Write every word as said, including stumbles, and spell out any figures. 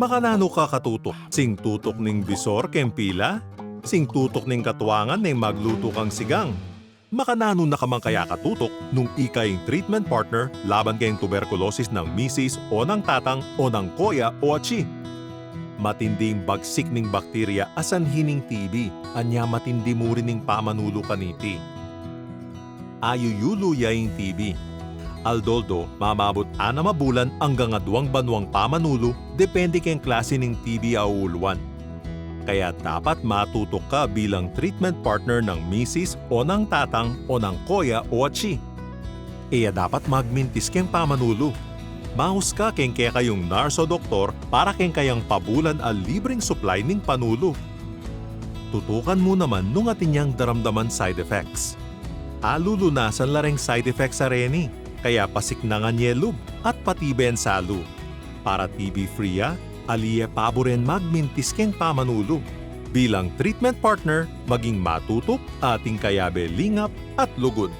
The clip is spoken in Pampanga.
Makananu ka katutuk? Sing tutuk ning bisor keng pila? Sing tutuk ning katuangan neng maglutu kang sigang? Makananu na ka man kaya katutuk nung ika ing treatment partner laban keng tuberkulosis nang misis o nang tatang o nang koya o atsi? Matindi ing bagsik ning bakterya a sanhi ning T B, anya matindi mu rin ing pamanulu kaniti. Ayuyulu ya ing T B. Aldo-aldo, mamabut anam a bulan anggang aduang banuang pamanulu, depende keng klasi ning T B a uuluan. Kaya dapat matutuk ka bilang treatment partner nang misis o nang tatang o nang koya o atsi. E ya dapat magmintis keng pamanulu. Maus ka keng kekayung nurse o doktor para keng kayang pabulan a libreng supply ning panulu. Tutukan mu naman nung atin yang daramdaman side effects. Alulunasan la reng side effects a reni, kaya pasiknangan ye lub at patiben salu. Para T B free ya, ali ye paburen magmintis keng pamanulu. Bilang treatment partner, maging matutuk, atin kayabe lingap at lugud.